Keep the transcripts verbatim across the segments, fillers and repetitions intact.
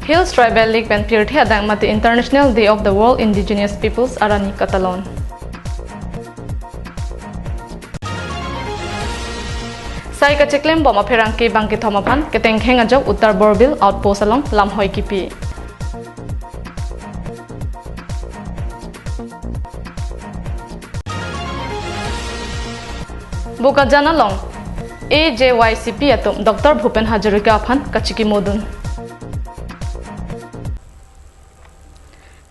Hills Tribal League pen pirthe adang mate International Day of the World Indigenous Peoples arni katalon. Sai kachiklem bom apherangke bang kethom aphan ketengkheng ajok Uttar Borbil Outpost along lamhoi kipi. Bokajan along A J Y C P atum Doctor Bhupen Hazarika aphan kachikimodun.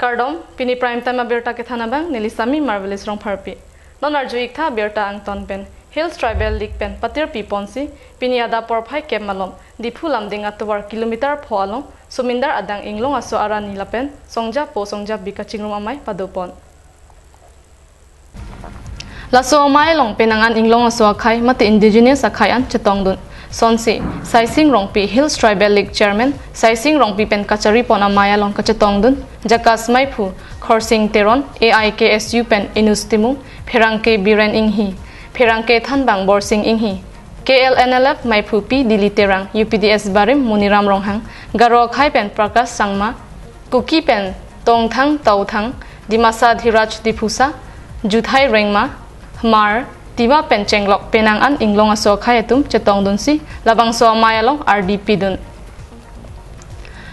Kardom, pini Prime Time abirta kethan abang neli Sami Marvelous Rongpharpi. Non arju-ik tha birta angton pen. Hills Tribal League pen patirpi ponsi pini adap porphai kep malom Diphu Lumding atovar kilometer pho along Sumindar adang Inglong aso arni lapen Songjapo Songjabi kachingrum amei padopon. Laso amei along penang an Inglong aso akhei mate indigenous akhei an chetongdun. Sonsi Saising Rongpi, Hills Tribal League Chairman Saising Rongpi pen kacharipon amei along kachetongdun Jakas Meiphu, Khorsing Teron, A I K S U pen Inus Timung, pherangke Biren Inghi, pherangke thanbang Borsing Inghi, K L N L F Meiphupi Dili Terang, U P D S barim Muniram Ronghang, Garo akhei pen Prakash Sangma, Kuki pen Tongthang Tauthang, Dimasa Dhiraj Diphusa, Juthai Rengma, Hmar, Tiwa pen chenglok penang an Inglong aso akhei atum chetongdunsi labangso amei along ardi pidun.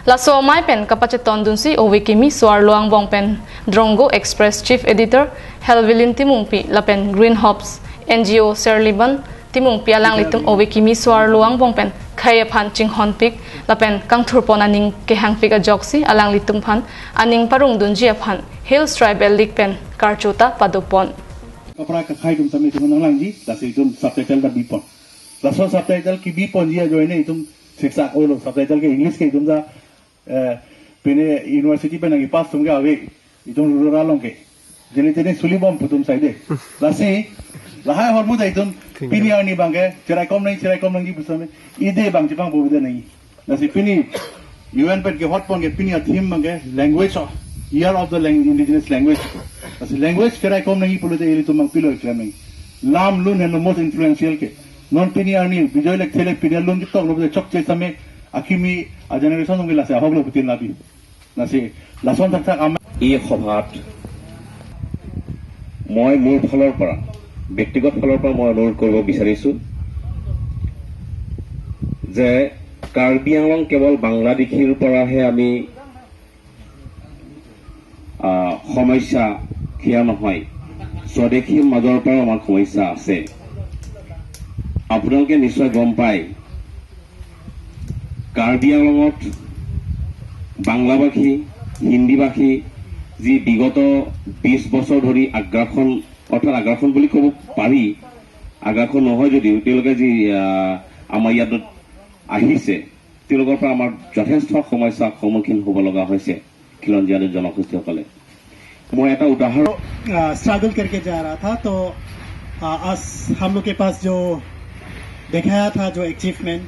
Laso amei pen kapachetongdunsi ove kimi so-arlo angbong pen Drongo Express Chief Editor Helvilin Timungpi lapen Green Hops N G O Serliban Timungpi alanglitum ove kimi so-arlo angbong pen khei aphan chinghonpik lapen kangthurpon aning kehangpik ajoksi alanglitum aphan aning parongdunji aphan Hills Tribal League pen karcho ta padopon. Kapra kakhei atum sami itum nanglangji, lasi itum subtitle ta bipon. Laso subtitle kebiponji ajoine itum siksak olo, subtitle ke English ke itum ta, eh, pine university pen nangkepass atum ke ave, itum rural along ke. Jene tene sulibom pu atum saide. Lasi, lahai ahormu ta itum, pini arni abangke, cheraikom nang, cheraikom nangji pu sami, ide abang chepangpo bida nangji. Lasi pini U N pen kehotpon ke pini a-theme abangke language of, Year of the Lang-, Indigenous Language. Lasi language cheraikom nangji pulote ilitum abang pilo klem nangji. Lam lun henlo most influential ke. Non pini arni Bijoy Lekthe le pini alun ketok lo chokche sami akimi a-generation along lasi ahok lo putin labi. Lasi lason thakthak amei. এই সভাত মই মোৰ ফালৰ পৰা, ব্যক্তিগত ফালৰ পৰা মই অনুৰোধ কৰিব বিচাৰিছো যে কাৰ্বি আংলং কেৱল বাংলাদেশীৰ পৰাহে আমি, আহ, সমস্যা সেয়া নহয়, স্বদেশীৰ মাজৰ পৰাও আমাৰ সমস্যা আছে। আপোনালোকে নিশ্চয় গম পায়, কাৰ্বি আংলঙত বাংলাভাষী, হিন্দীভাষী যি বিগত বিশ বছৰ ধৰি আগ্ৰাসন, অৰ্থাৎ আগ্ৰাসন বুলি ক'ব পাৰি, আগ্ৰাসন নহয় যদিও তেওঁলোকে যি, আহ, আমাৰ ইয়াত আহিছে, তেওঁলোকৰ পৰা আমাৰ যথেষ্ট সমস্যাৰ সন্মুখীন হ'ব লগা হৈছে খিলঞ্জীয়া জনগোষ্ঠীসকলে। মই এটা উদাহৰণ अ, स्ट्रगल करके जा रहा था, तो, अ, आज हम लोग के पास जो दिखाया था, जो achievement,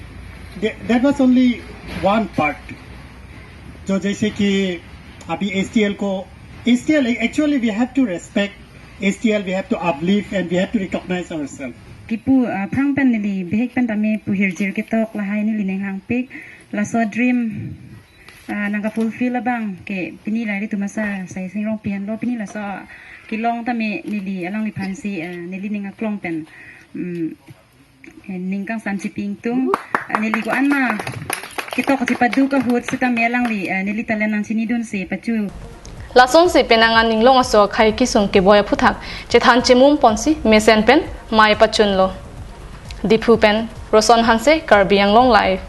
that was only one part. जो जैसे कि अभी एसटीएल को, STL, actually we have to respect STL, we have to uplift and we have to recognize ourselves। Kipu, a, aphrang pen neli bihek pen tame pu hirjir ketok lahai neli ning hangpik, laso dream, ah, nangkafulfill abang ke pini lahai ilitum asa Saising Rongpi henlo, pini laso kelong tame neli alangliphansi, ah, neli ning aklong pen, mm, eh, ning kangsam chipi ingtung, ah, neli ko-an ma ketok chipaduk ahut sitame alangli, ah, neli talent nangchinidunsi pachu. Lasonsi penang an Inglong aso akhei kesung keboi aphuthak chethan chemum ponsi mesen pen mei pachunlo. Diphu pen Roson Hanse, Karbi Anglong Live.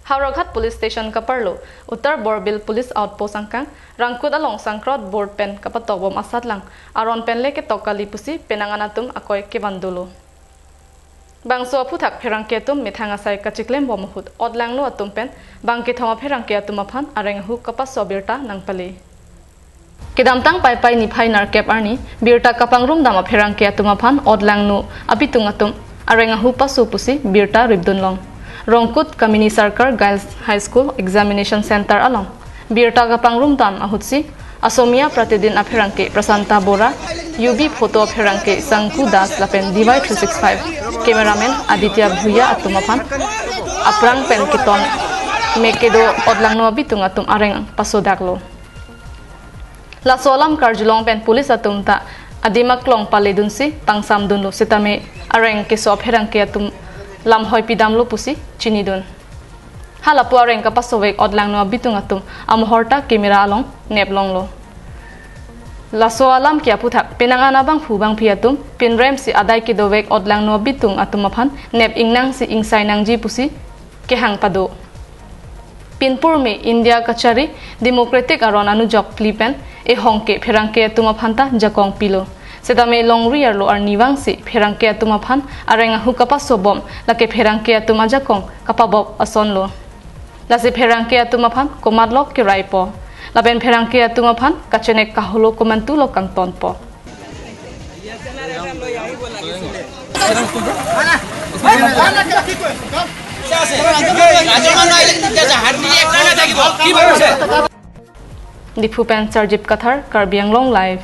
Howraghat Police Station kaparlo Uttar Borbil Police Outpost angkang rangkut along sangkrot board pen kapatokbom asatlang aron pen le ketok kali pusi penang an atum akoi kevan dolo. Bangso aphuthak pherangke atum methang asai kachiklembom ahut otlangno atum pen bang kethom apherangke atum aphan areng ahu kapaso birta nangpale. Kedamtang Paipai niphai nerkep arni birta kapangrumdam apherangke atum aphan otlangno apitung atum areng ahu paso pusi birta ripdunlong. Rongkut Kamini Sarkar Girls High School Examination Center along birta kapangrumdam ahutsi Asomia Pratidin apherangke Prasanta Bora, U B Photo apherangke Sangku Das lapen D Y three six five cameraman Aditya Bhuya atum aphan aphrang pen keton mek kedo otlangno abitung atum areng pasodaklo. Laso alam karjulong pen police atum ta adim aklong paledunsi pangsamdunlo, setame areng keso apherangke atum lamhoi pidamlo pusi chinidun. Halapu areng kapasovek otlangno abitung atum amohor ta camera along neplonglo. Laso alam ke aphuthak penang an abangphu bangphi atum pinremsi adai kedovek otlangno abitung atum aphan nep ingnangsi ingsai nangji pusi kehang pado. Pinpur me India kachari democratic aron anujok phli pen ehong ke pherangke atum aphan ta jakong pilo. Setame longri arlo arnivangsi pherangke atum aphan areng ahu kapasobom, lake pherangke atum ajakong kapabop asonlo. Lasi pherangke atum aphan komatlo keraipo, lapen pherangke atum aphan kachenek kaholo komantulo kangtonpo. Diphu pen Sarjip Kathar, Karbi Anglong Live.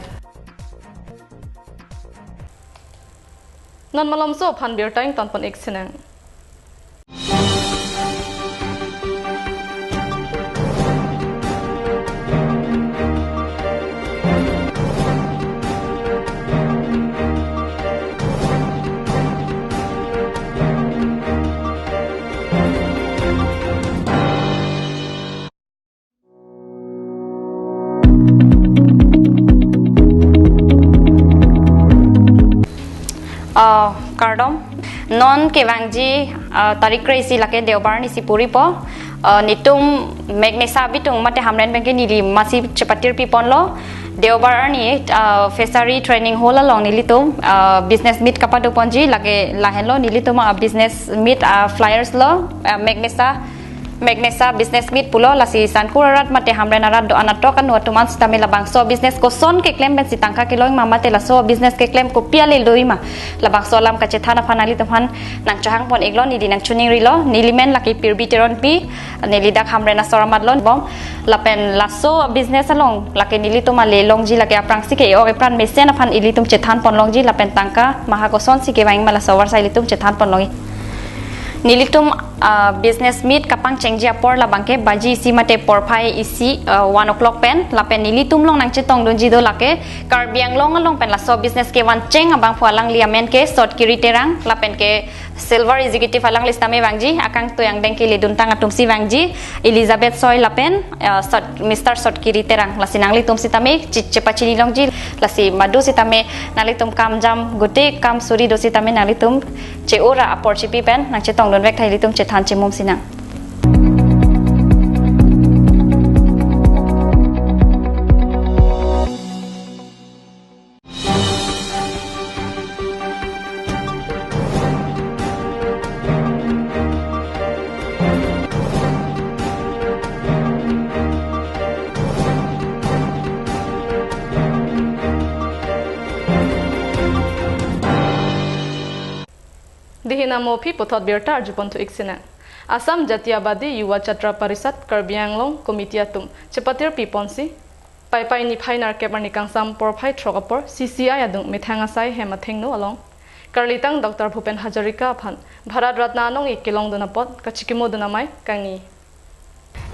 Non malomso aphan birta ingtonpon-ik sinang. Ah, kardom. Non kevangji, ah, tarik kre-isi, lake Deobar arnisi puripo. Ah, nelitum Magnesar abitung mate Hamren pen ke neli masi chepatir piponlo. Deobar arni, ah, Fishery Training Hall along nelitum, ah, business meet kapadoponji, lake lahenlo nelitum, ah, business meet, ah, flyers lo, ah, Magnesar Magnesar business meet pulo. Lasi Sangkur arat mate Hamren arat do-an atok anu atum an sitame labangso business koson keklem pensi tangka kelong ma mate laso business keklem kopi ale do-i ma, labangso alam kachethan aphan nanglitum aphan nangchohangpon-iklo, neli nangchiningrilo. Neli men lake Pirbi Teronpi, neli dak Hamren asor amatlo bom. Lapen laso business along lake nelitum ale longji lake aphrangsi ke-ok epran mesen aphan ilitum chethanpon longji, lapen tangka maha kosonsi kevang ma laso avarsai ilitum chethanpon longji. Nelitum, ah, business meet kapangchengji apor labang ke baji isi mate porphai isi, ah, one o'clock pen, lapen nelitum along nangchetongdunji do lake Karbi Anglong along pen laso business kevancheng abangphu, alangli amen ke Sotkiri Terang, lapen ke Silver Executive alangli sitame vangji, akangtui angdeng keleduntang atumsi vangji, Elizabeth Soi lapen, ah, Sot-, Mister Sotkiri Terang. Lasi nanglitum sitame chi-, chepachini longji, lasi madu sitame nanglitum kam jam gute kam suri do sitame nanglitum che-ora apor chipi pen nangchetongdun vek tha, ilitum chethan chemum sinang. Dihin amo aphi puthot birta arjuponthu-ik sinang. Assam Jatiyabadi Yuva Chhatra Parishad Karbi Anglong Committee atum chepatir piponsi Paipai niphai nerkep arni kangsam porphai throk apor C C I adung methang asai hem athengno along karlitang Doctor Bhupen Hazarika aphan Bharat Ratna anong-e kelongdun apot kachikimodun amei kangni.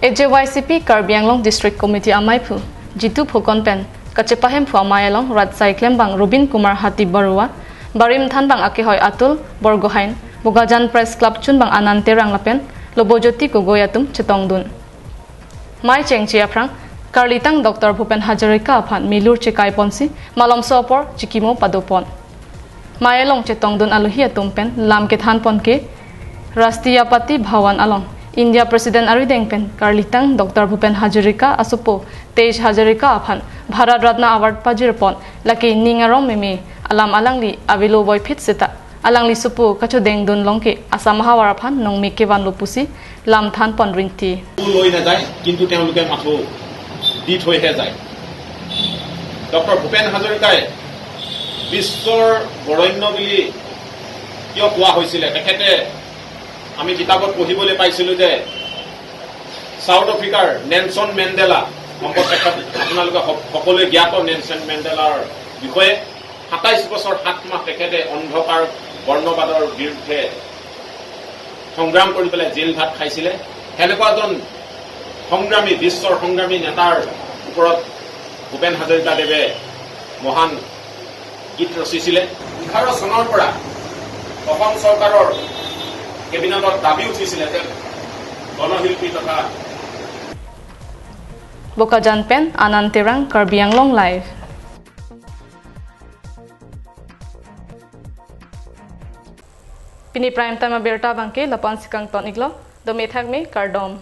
A J Y C P Karbi Anglong District Committee ameiphu Jitu Phukan pen kachepahemphu amei along rat asai klembang Rubin Kumar Hatibarua, barim thanbang akehoi Atul Borgohain, Bokajan Press Club chunbang Anand Terang lapen Lobojyoti Gogoi atum chetongdun. Mei chengche aphrang karlitang Doctor Bhupen Hazarika aphan milur chekaiponsi malomso apor chikimo padopon. Mei along chetongdun alohi atum pen lam kethanpon ke Rashtrapati Bhavan along India President arideng pen karlitang Doctor Bhupen Hazarika asopo Tej Hazarika aphan Bharat Ratna Award pajirpon, lake ning arong meme alam alangli avelo voiphit seta alangli sopo kachodengdun long ke Assam ahavar aphan nongmek kevanlo pusi lam thanpon rinti. লৈ নাযায়, কিন্তু তেওঁলোকে মাথো দি থৈহে যায়। ডক্টৰ ভূপেন হাজৰিকাই বিশ্বৰ বৰেণ্য বুলি কিয় কোৱা হৈছিলে? তেখেতে, আমি কিতাপত পঢ়িবলৈ পাইছিলোঁ যে ছাউথ আফ্ৰিকাৰ নেলছন মেণ্ডেলা, সম্ভৱ তেখেত আপোনালোকে সক-, সকলোৱে জ্ঞাত নেলছন মেণ্ডেলাৰ বিষয়ে। সাতাইছ বছৰ সাত মাহ তেখেতে অন্ধকাৰ বৰ্ণবাদৰ বিৰুদ্ধে সংগ্ৰাম কৰি পেলাই জেল ভাত খাইছিলে। সেনেকুৱা এজন সংগ্ৰামী, বিশ্বৰ সংগ্ৰামী নেতাৰ ওপৰত ভূপেন হাজৰিকাদেৱে মহান গীত ৰচিছিলে। এঘাৰ চনৰ পৰা অসম চৰকাৰৰ কেবিনেটত দাবী উঠিছিলে যে গণশিল্পী তথা Bokajan pen Anand Terang, Karbi Anglong Live. Pini prime time abirta abangke lapu-an si kangton iklo, dome thakme, kardom.